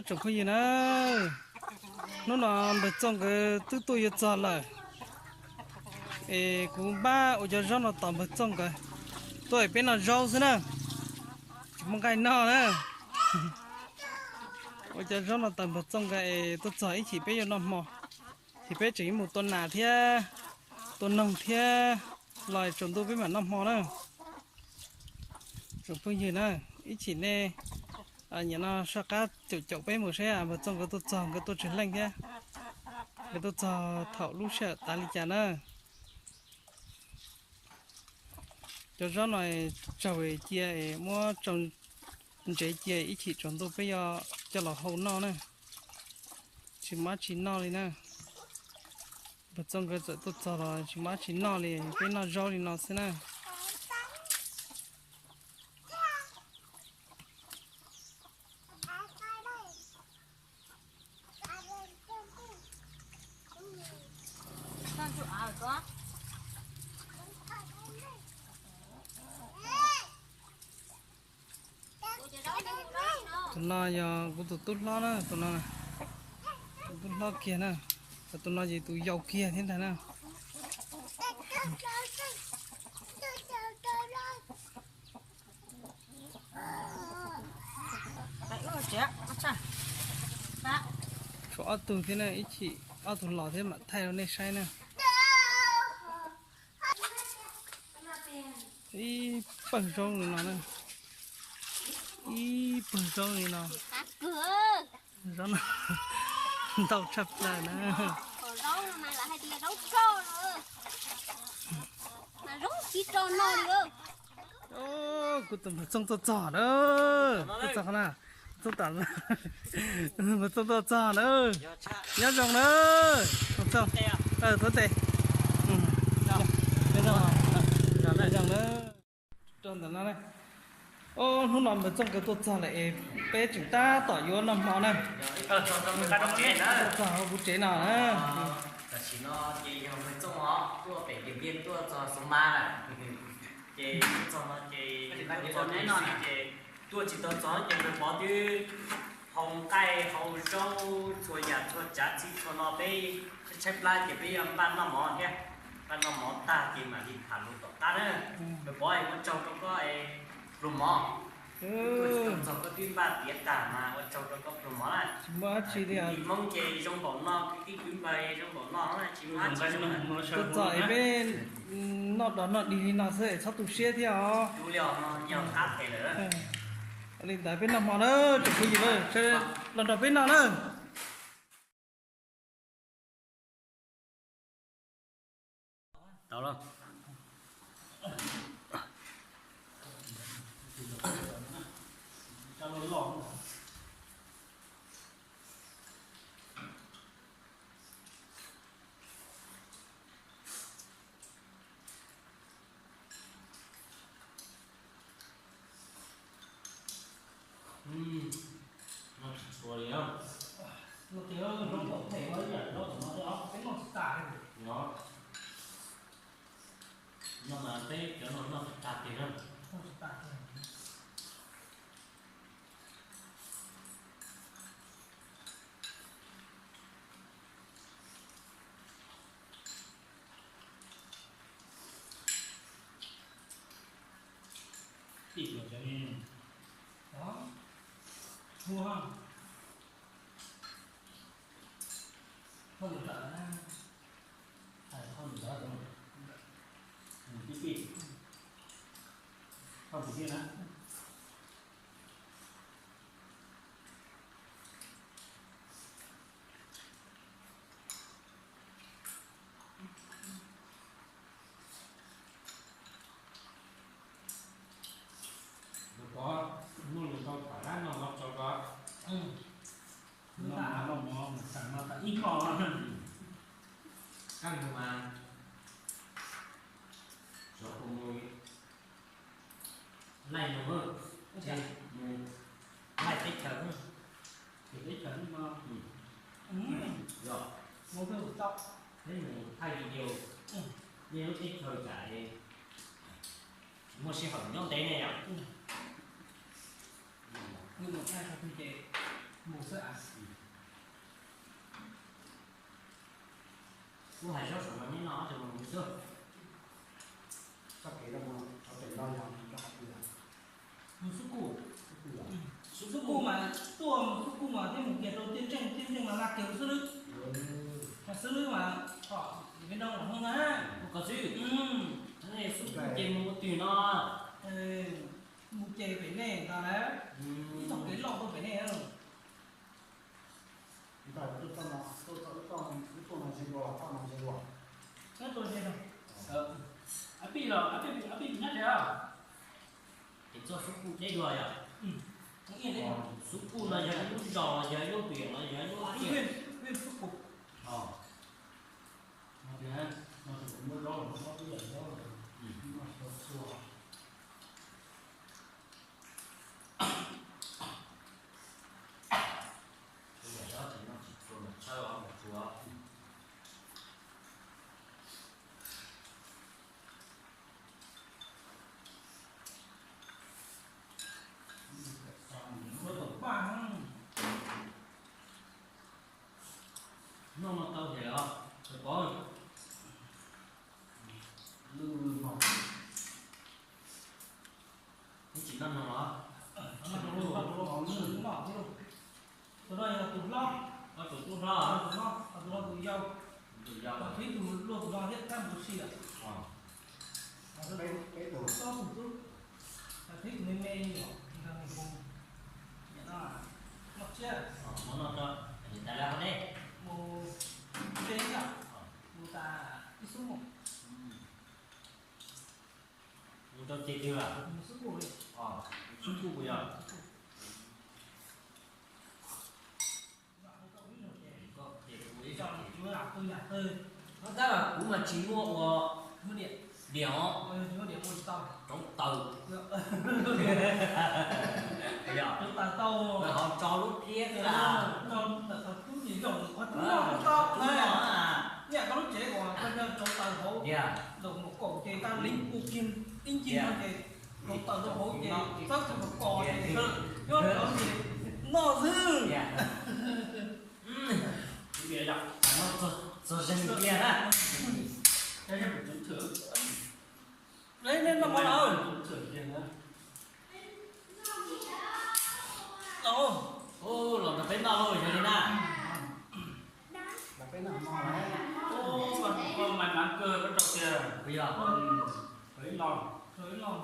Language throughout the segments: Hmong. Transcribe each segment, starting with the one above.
Tsoom phooj ywg na, hnub no npawg Txooj nkawd twb tuaj yuav txog lawm, es kuv npaj ua cov zaub no tos npawg Txooj nkawd tuaj es peb noj zaub xwb na, tsis muaj nqaij noj na. Ua cov zaub no tos npawg Txooj nkawd es tuaj txog ib chim peb yuav noj hmo, ces peb tseem mus tua nas thiab tua noog thiab, los tsaus ntuj peb mam noj hmo na. Tsoom phooj ywg na, ib chim nej nyiam no soj qab caum caum peb mus saib npawg Txooj nkawd tuaj txog, nkawd tuaj tsawg leej thiab, nkawd tuaj txog thaum lub sij hawm tas li cas na. Cov zaub no tsaug cia es muab tsau ntsev cia, ib chim tsaus ntuj peb yuav coj los hau noj na, tsis muaj dab tsi noj li na. Npawg Txooj nkawd txawm tuaj txog los tsis muaj dab tsi noj li, peb noj zaub li no xwb na. Tus no yog kuv tus tub hlob na, tus no, tus tub hlob kiag na, tus no yog tus yau kiag thiab ntag na. Tshuav ob tug thiab na, ib chim ob tug los thiab mam thaij rau nej saib na. Ib pawg zaub li no na, ib pawg zaub li no. Zaub no ntau tshaj plaws na. Kuv tus npawg Txooj tuaj txog na, tuaj txog qhov na, Txooj tam, npawg Txooj tuaj txog na, nyob zoo na, Txooj, thov tes, nyob zoo na. Rau ntawm no, hnub no npawg Txooj nkawd tuaj txog lawm es peb tseem tab tom yuav noj hmo na. Tuaj txog hauv kuv tsev no na. Tam sim no ces yog npawg Txooj os, tuaj pem Diam Npiaj tuaj txog Xus Mas lawm. Ces tuaj txog no ces, ces tuaj tsis tau txog ces npawg Pov twb hau nqaij hau zaub txhua yam txhua tsav txhij txhua no peb tshaib plab ces peb yuav npaj noj mov thiab. Npaj noj mov tag ces mam li tham lus tom qab na. Npawg Pov, ua tsaug rau koj pluag mov. Tuaj tsis tau txog koj twb npaj tiav tag mas ua tsaug rau koj pluag mov na. Tsis muaj dab tsi li os. Kwv tij Hmoob ces zoo npaum no, kwv tij kwv npawg zoo npaum no, tsis muaj dab tsi. Tuaj txog es peb noj dos noj dig li no xwb es txhob tu siab thiab os. Li ntawd peb noj hmo na, tsoom phooj ywg na, los nrog peb noj na. Tau lawm. Noj tsis tshua li na. Noj tsis tshua, noj pom phem ua ib yam zaub tom no thiab os, peb noj tsis tas li. Nyob, noj mas peb cov no noj tsis tas tiag na. Noj tsis tas tiag. Tij tuaj cov tshua, thauj lus ntawd, thauj lus ntawd, tib tij, thauj lus tiag na. Npawg Pov, muaj lus tau tham dab no los tsaug koj. Noj mov, noj mov, noj mov, ib hmo. Kab mus mas, xyov puas mus laij mus, mus laij teb chaws, teb chaws no, yog, peb mus thaij video, nej lub teb chaws tsam tsis muaj sij hawm nyob ntev ne yom. Wb mus thaij txog twg ces mus xwb as. Kuv hais sab saum no neb noj ob tug mus xwb. Txoj kev no mus rau pem no yog rau qhov twg? Mus Xub Kuj. Xub Kuj mas tuaj mus Xub Kuj mas thiab mus kiag rau Tiaj Ntseej, Tiaj Ntseej mas laj kiag xwb lwb. Mas xwb lwb mas, peb no los no na. Xub Kuj ces mus ua twg no? Mus ces pem nej ntag na. Ib txoj kev loj tuaj pem nej. Ces txoj Xub Kuj deb dua yom? Xub Kuj no yog ib lub zos los yog ib lub hwm los yog ib lub tiaj? Noj no tau thiab os, pov. Neb tsis noj no los? Tus no yog tus hlob, tus hlob, tus hlob tus yau, tus yau, tus yau, tus luag tus no thiab tab mus si lawm. Peb tus, peb tus, peb tus me me, noj tsiab, mus tsev, mus tas ib xub mus. Mus rau ces twg? Xub Kuj, Xub Kuj puas yog? Tab mas kuv mas tsis muaj ua diam os, rauv taws. Ho tso lub phiab xwb las. Tiag. Rauv taws rau hauv ces txawb tsis kos ces noj xwb. Txog zeeg tiag na. Noj mov lawm. Los nrog peb noj lauj, yog li na. Koj mas nab kawg koj rau tiag. Puas yog? Ib los, ib los,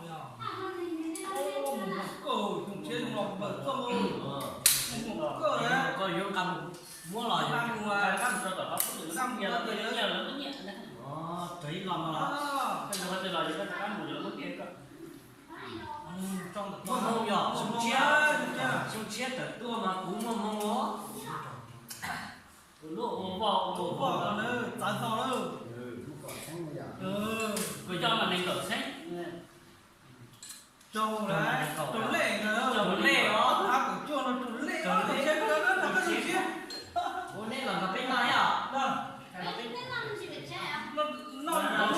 mus kawg xyoo tshiab xyoo no npawg txoj mus kawg na. Koj yuav nqa mus muab los yuav nqa mus rau tom qhov txhua tus nqa mus rau tias nyiaj los nyiaj. Rau ib los no los? Muaj hmoo yog xyoo tshiab, xyoo tshiab tawm tuaj mas kuv muaj hmoo os. Ua voj na, txawv hlo lawm. Koj coj mas nees nkaum txheeb. Raug lej, raug lej os, hab kaum cuaj no raug lej, raug lej. Ua neb los nrog peb noj os. Noj ntawm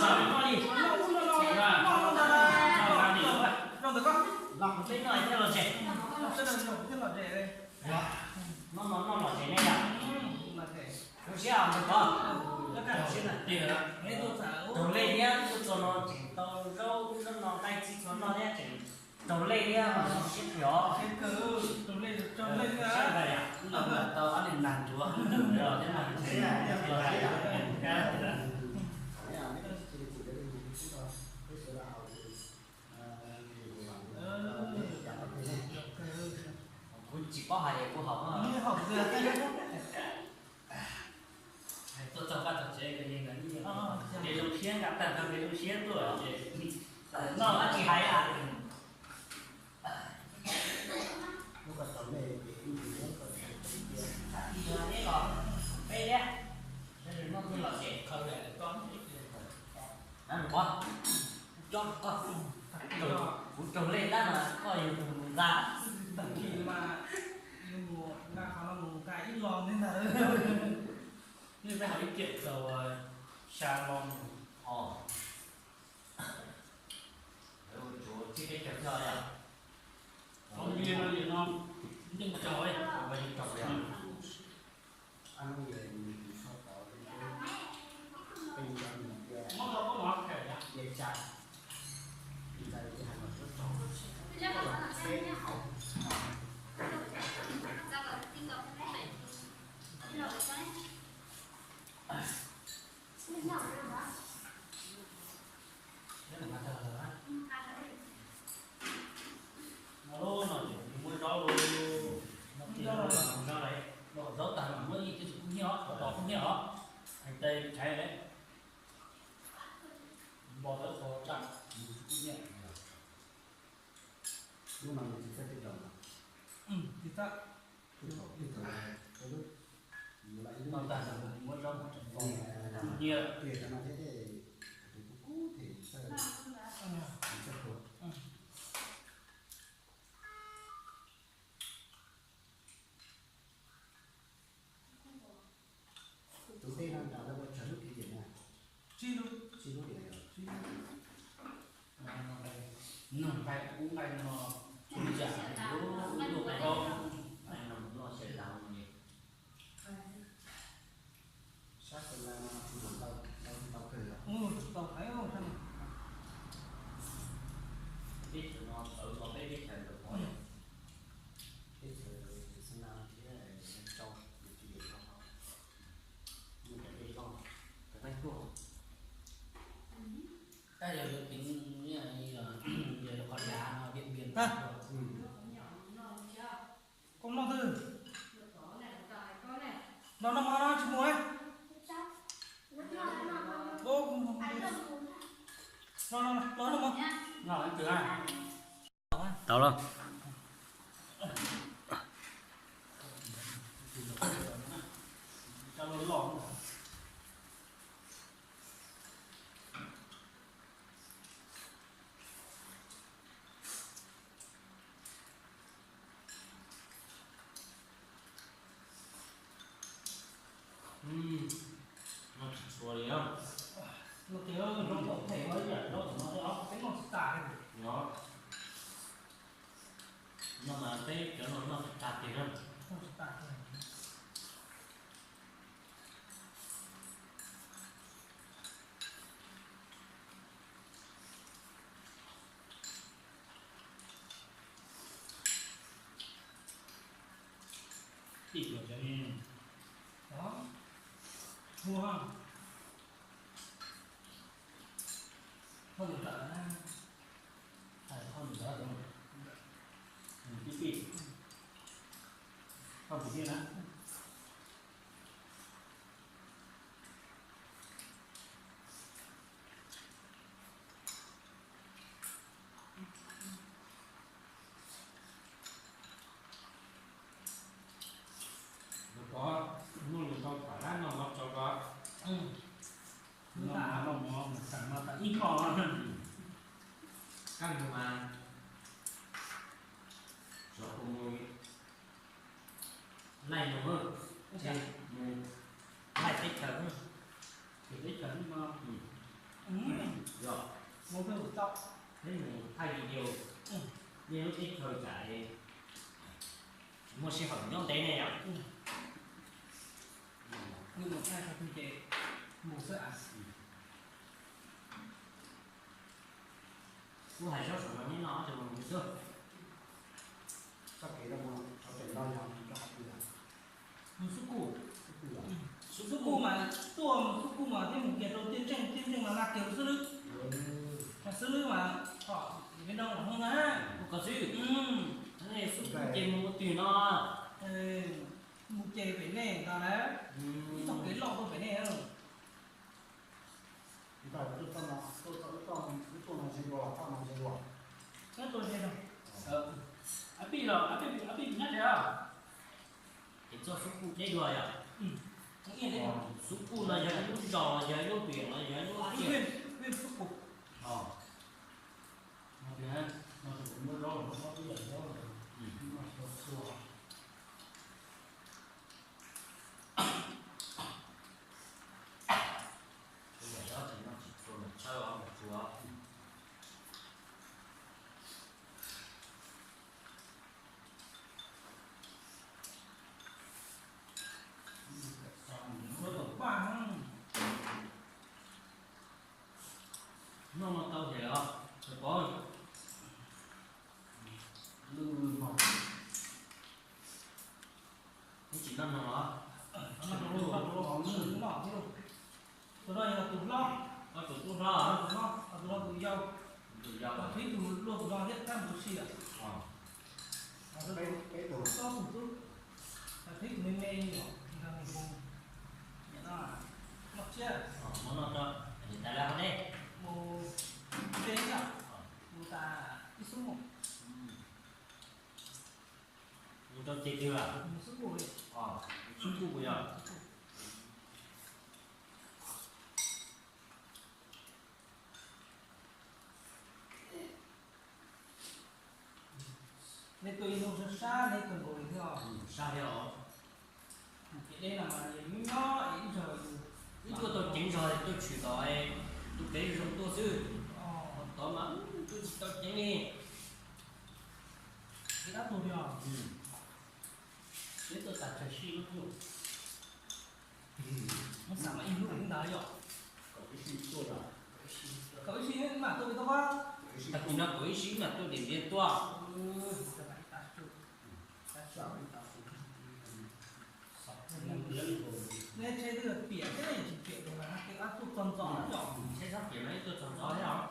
koj, los nrog peb noj thiab los tsev. Noj no noj los tsev nej yom. Zoo siab os npawg Pov. Raug lej thiab, tuaj txog no tseem tau zaub zaub no nqaij txhij txhua noj thiab tseem raug lej thiab mas zoo siab kawg os. Siab kawg yom. Tau ob niag nag nruav thiab mas thiab. Kuv tsis paub hais es kuv haus. Tuaj txog paj txog tsev, kev zoo siab nqa tag nrho kev zoo siab tuaj ces noj dab tsi hais. Peb liab, noj twg los ces. Kuv raug lej tab mas koj yog tus mus nqa. Tag kis mas yus mus nqa qhov no mus nqa ib los li ntawd. Peb hais ib tiam txaus sa los mus. Tsuav txij teb chaws txog yom. Qhov li no yog no, No ces muab zaub, zaub tag mas muab ib tug kub hnyiab os, tos kub hnyiab os, heev tes tshaiv lawm. Npo tawb qhov tsam mus tsis kub hnyiab. Lub no nws tsis txawj tej zaum no. Tsis txawj. Tej zaum, tej zaum, no tag muab zaub mus tseem npo kub hnyiab. Tus kub kub ces txawj, txawj tua. Tus dej no nram lawv ua tsawg lub kiv diam na? Tsib lub. Tsib lub diam yog? Nqaij, kub nqaij no, lub nqaij no, nqaij no noj xyaw dav no li. Sab tus no tsis tau, tau tsis tau kawg yog? Tsis tau heev. Teb chaws no tawv nrog peb teb chaws ntawm pov yog? Teb chaws Xeev Las thiab Lawv Tsau, nws tsis yog, nws cov dej loj, cov neeg tuaj. Tab yog lawv peev, yog qhov dav no Điện Biên. Koj noj twg? No no no tsis mus. No no no no. Tau los. No tsis tshua li. No ces noj tau phem ua ib yam zaub tom no thiab os, peb noj tsis tas li. Noj mas peb cov no noj tsis tas tiag na. Noj tsis tas tiag. Tij tuaj cov ni. Tshua. Thauj lus tawm na. Thauj lus tawm, tib tij. Thauj tib tij na. Koj muaj lus tau tham dab no mov tso koj. Lub no mov no mas tham no tham ib qho. Kaj ntug mas tsuav hu mus laij no, mus laij teb chaws, teb chaws no, yog, peb mus thaij video nej lub teb chaws tsam muaj sij hawm nyob ntev ne yom. Mus thaij qhov twg ces mus xwb as. Kuv hais zaub saum no neb noj ob tug mus xwb. Txoj kev no, txoj kev no yog mus rau qhov twg? Mus Xub Kuj. Xub Kuj mas tuaj mus Xub Kuj mas thiaj mus kiag rau Tiaj Ntsej, Tiaj Ntsej mas nag kiag xwb lwb. Xwb lwb mas peb nrog los hoob na. Xub Kuj ces mus ua twg no? Mus ces pem nej ntag na. Ib txoj kev loj tuaj pem nej. Ab pij los, ab pij, ab pij nyob tsev os? Es txoj Xub Kuj deb dua yom? Xub Kuj no yog ib lub zos los yog ib lub huyện los yog ib lub tiaj? Noj no tau Thib tus luaj tus no thiab tab mus si lawm. Peb tus, ob tug tub, thib tus me me os, nws mus, niam no, noj tsiab, mus noj rau, niam tais lawv hauv dej, mus tsev yom, mus tas ib xub mus. Mus rau ces twg? Mus xub kuj li. Xub kuj puas yog? Nej tuaj ib hnub sab sab, nej tuaj nkaus li thiab os. Sab thiab os. Mus kev deb no mas nyob nyob ib zaug. Wb tuaj tau ceev zog tuaj tshwm tod, tus kev zoo tuaj xwb. Tod mas twb tsis tau ceev li. Kev dab tuag li os. Peb tuaj tas tsawg sij lub tuaj. Muab xam mas ib hnub ib ntag yom. Kaum ib sij mas tuaj li tau pab. Tag kis no kaum ib sij mas tuaj Diam Npiam tuaj. Nej tsheb twb piam thiab, tsis piam tus mas hais tias tuaj txog ntxov yom. Tsheb txhob piam mas tuaj txog ntxov thiab os.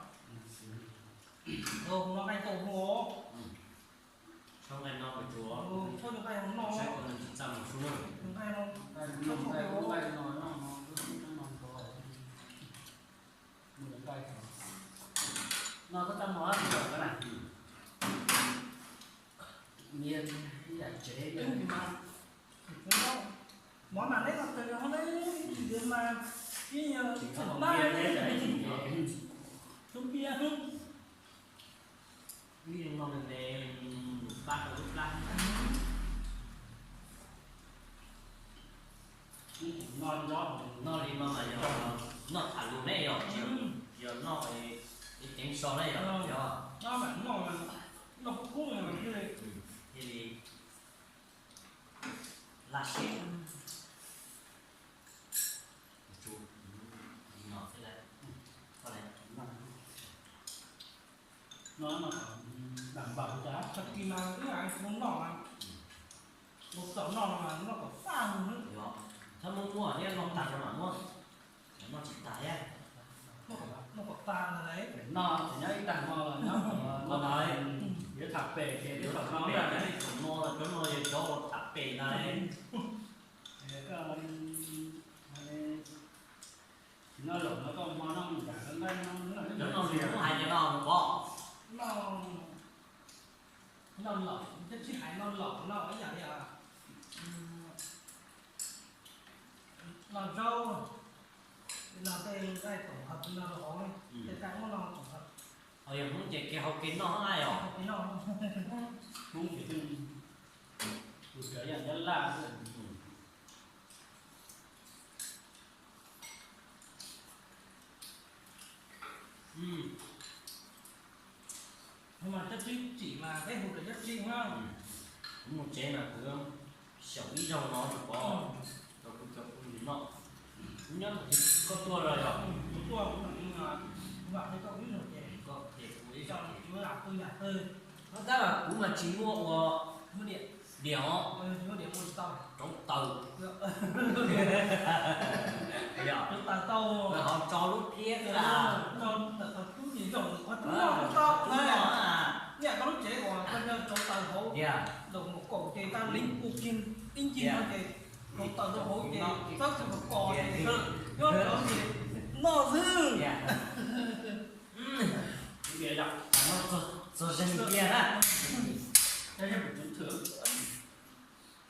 Hu no nqaij tau hu. Tsheb nqaij no mas tsuas, tsheb nqaij no, tsheb ko tsis txaj muag sub na. Nqaij no, nqaij no, nqaij no, nqaij no. No koj txaj muag na. Mov mas neb no kawg no ne, ib tsis mas ib nyuag tseem nab, tub npiab. Ib no me me, pab tau lub plab. Noj li no mas yog noj tham lus ne yog, yog noj ib ceev so ne yog, yog noj kub kub thiaj li laj sib. Tag kis mas wb hais tus noj mas ua txaus noj no mas noj kom tag mus. Txhob muab muab thiab, noj tag rau mam muab, noj tsis tag thiab. Noj kom tag no, noj tsis nyob ib tag no los nyob, yuav tham pem ces yuav tham no, yuav tham no los cov no yog cov uas tham pem ntag. Tsis noj laum no koj hmo noj mus nram nqaij no, cov no nws kuj hais tias no mus pov. Noj laum, thiab tsis hais noj laum no ib yam li no zaub, no tej nqaij tổng hợp no rau hauv, tej nqaij muab no tổng hợp. Yog Hmoob ces kev haus kev noj hab os. Hmoob ces tus cov yam nyab laj xwb. Mas cov txiv tsim mas peb hu cov txiv na. Kuv mus tsev mas kuv xyaum ib zaug no rau kuv cov phooj ywg noj. Kuv nyob thaum twg koj tuaj los yog? Kuv tuaj, kuv vam thiab koj ib zaug ces, ces kuv ib zaug ces kuv lam pw yam twg. Tab mas kuv mas tsis muaj ua, muaj diam, diam os, tsis muaj diam ua tsis tau, rauv taws. Rauv taws tau, ho tso lub phiab xwb las, tso tawm thaum tub ces zaum qhov tub no tau. Niam koj lub tsev uas koj rauv taws hauv, tiag, zaum mus kaum ces tag li ua kiag ib ncig no ces rauv taws rau hauv ces txawb txhua kos ces nyob rau ces noj xwb. Txog zeeg tiag na.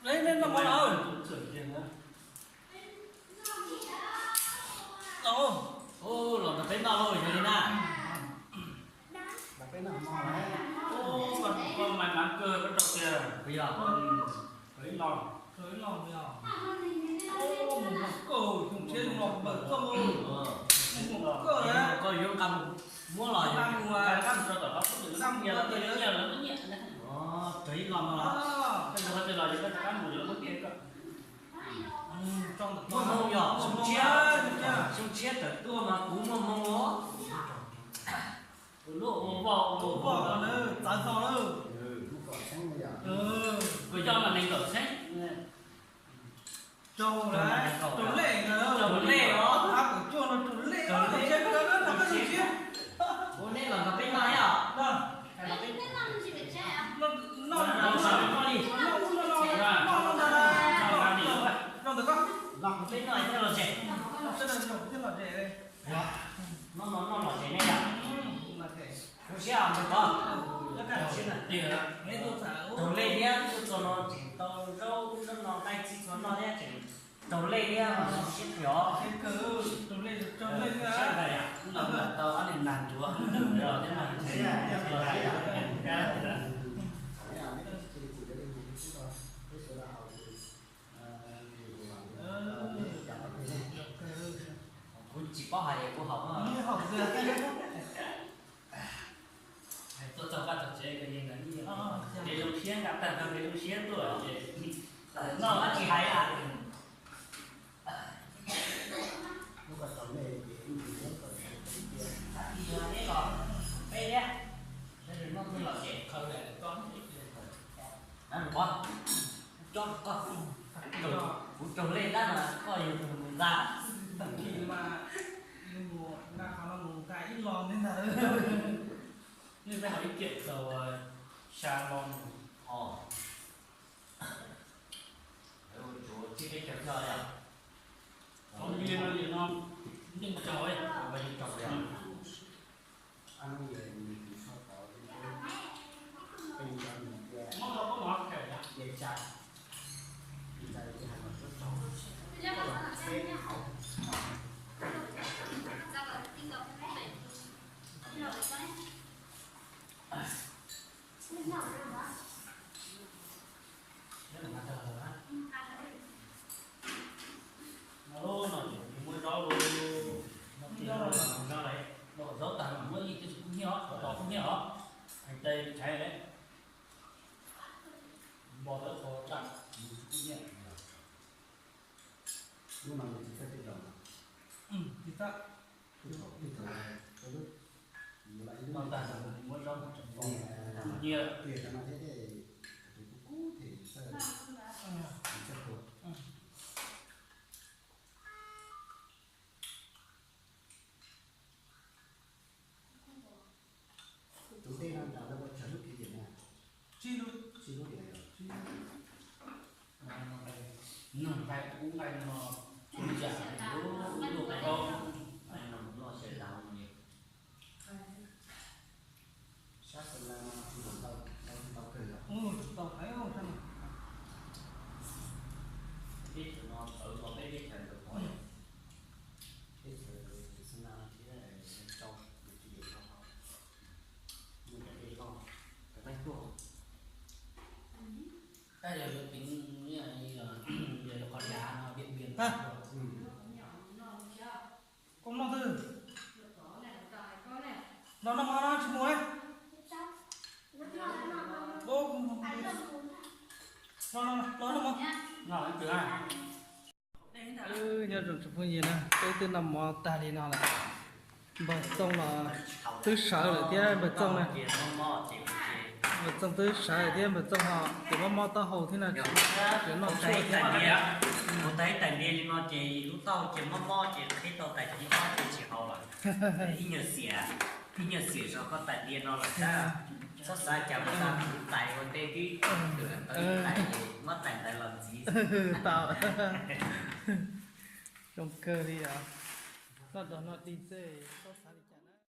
Nej noj mov lawm? Los nrog peb noj lauj, yog li na. Koj mais mav kawg koj rau tiag. Puas yog? Ib lo, ib lo, mus koj, xyoo tshiab los npawm koj, mus koj, koj yuav nqa mus muab los, nqa mus, nqa mus rau tom qhov pub nqa mus rau tom lawv nyiaj, lawv muab nyiaj. Raws ib lo no los, koj yuav qhov twg los yog koj rov qab mus lawv muab nyiaj koj. Muaj hmoo yog xyoo tshiab, xyoo tshiab tawm tuaj mas kuv muaj hmoo os. Ua luaj ua voj ua voj, txawv txog lawm. Koj coj mas nees nkaum txheeb. Rau lej, rau lej os, ab kaum cuaj no rau lej, rau lej, ua neb Los nrog peb noj thiab os. Los nrog peb noj li. Los nrog peb noj thiab los tsev. Noj no noj los tsev ne yom. Zoo siab os npawg Pov. Raug lej thiab tuaj txog no tseem tau zaub zaub no nqaij txhij txhua noj thiab tseem raug lej thiab siab phem os. Siab ntawd yom. Tau ob niag nag ncuav. Kuv tsis paub hais kuv haum. Tuaj txog paj txog tsev, nqe zoo siab nqa tag nrho nqe zoo siab tuaj ces noj tsis hais. Peb thiab, noj los ces kuv raug lej tab mas koj yog tus mus nqa. Nej peb ho ib cem tau xya lo mus. Tsuav tsib peb caug thiab yom. Qhov ntiag no yeej caug, yeej caug li. No ces muab zaub, zaub tag muab ib tug kub hnyiab os, tos kub hnyiab os. Hais tes tshaiv lawm. Npo tau qhov tag kub hnyiab. Tag muab zaub mus tseem npo. Kub hnyiab. Tus dej no nrad lawv ua tsawg lub kiv tias na? Tsib lub. Tsib lub tias yog. Nqaij, kub nqaij no, lub, lub, lub, lub, sab tus no tsis ntau, ntau kawg yog. Teb chaws no txawv nkaus peb teb chaws ntawm pov, teb chaws Xas Nas thiab Tsau, tsis yog Tsau, yog cov dej loj, cov teeb tuaj. Yog yuav peev, yog qhov dav no Điện Biên. Koj noj twg? Los noj mov no tsis mus. Los noj mov. Nyob zoo tsoom phooj ywg na, peb twb noj mov tag li no lawm. Npawg Txooj los twb sawv lawm thiab npawg Txooj na. Npawg Txooj twb sawv lawm thiab npawg Txooj ho ces mob mob taub hau thiab no, tsis noj tshuaj thiab. Mus tais tais ntias li no ces lub taub hau ces mob mob ces qhib tau tais qhib mob ces tsis haus lawm. Ib nyuag xiam, ib nyuag xiam zog koj tais ntias no lawm tab. Txhob xav cas mus tais ua ntej twb tais, mob tais ntawd los ntxiv. Tau. Zoo kawg li os. Noj dos noj dig xwb, txhob xav li.